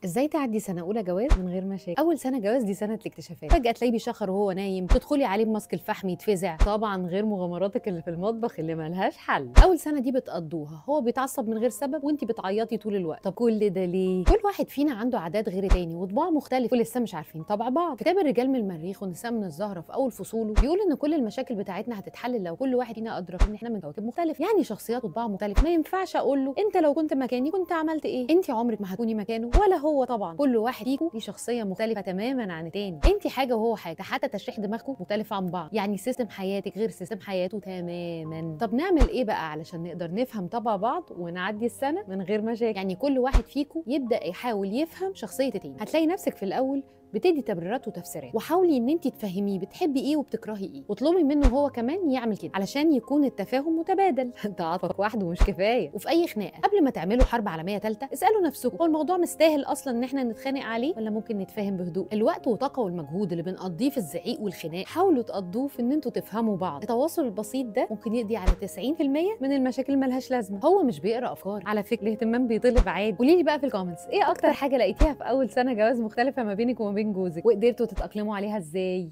ازاي تعدي سنة اولى جواز من غير مشاكل؟ اول سنة جواز دي سنة الاكتشافات، فجاة تلاقيه بيشخر وهو نايم، تدخلي عليه بماسك الفحم يتفزع، طبعا غير مغامراتك اللي في المطبخ اللي ملهاش حل. اول سنة دي بتقضوها هو بيتعصب من غير سبب وانت بتعيطي طول الوقت. طب كل ده ليه؟ كل واحد فينا عنده عادات غير التاني وطباع مختلفة ولسه مش عارفين طبع بعض. كتاب الرجال من المريخ والنساء من الزهرة في اول فصوله بيقول ان كل المشاكل بتاعتنا هتتحل لو كل واحد فينا ادرك ان احنا من كواكب مختلف، يعني شخصيات وطباع مختلفة. ما ينفعش اقول له انت لو كنت مكاني كنت عملت ايه، انت عمرك ما هتكوني مكانه ولا هو. طبعا كل واحد فيكم ليه شخصية مختلفة تماما عن التاني، انت حاجة وهو حاجة، حتى تشريح دماغكم مختلف عن بعض، يعني system حياتك غير system حياته تماما. طب نعمل ايه بقى علشان نقدر نفهم طبع بعض ونعدي السنة من غير مشاكل؟ يعني كل واحد فيكم يبدا يحاول يفهم شخصية التاني. هتلاقي نفسك في الاول بتدي تبريرات وتفسيرات، وحاولي ان انت تفهميه بتحبي ايه وبتكرهي ايه، واطلبي منه هو كمان يعمل كده علشان يكون التفاهم متبادل. تعاطفك وحده مش كفاية. وفي اي خناقه قبل ما تعملوا حرب عالمية ثالثة اسالوا نفسكم هو الموضوع مستاهل اصلا ان احنا نتخانق عليه ولا ممكن نتفاهم بهدوء؟ الوقت والطاقة والمجهود اللي بنقضيه في الزعيق والخناق حاولوا تقضوه في ان انتوا تفهموا بعض. التواصل البسيط ده ممكن يقضي على 90% من المشاكل اللي ملهاش لازمه. هو مش بيقرا افكار على فكرة، الاهتمام بيطلب عادي. قولي لي بقى في ال comments ايه اكتر حاجة لقيتيها في اول سنة جواز مختلفة ما بينك وما بين جوزك وقدرتوا تتأقلموا عليها ازاي؟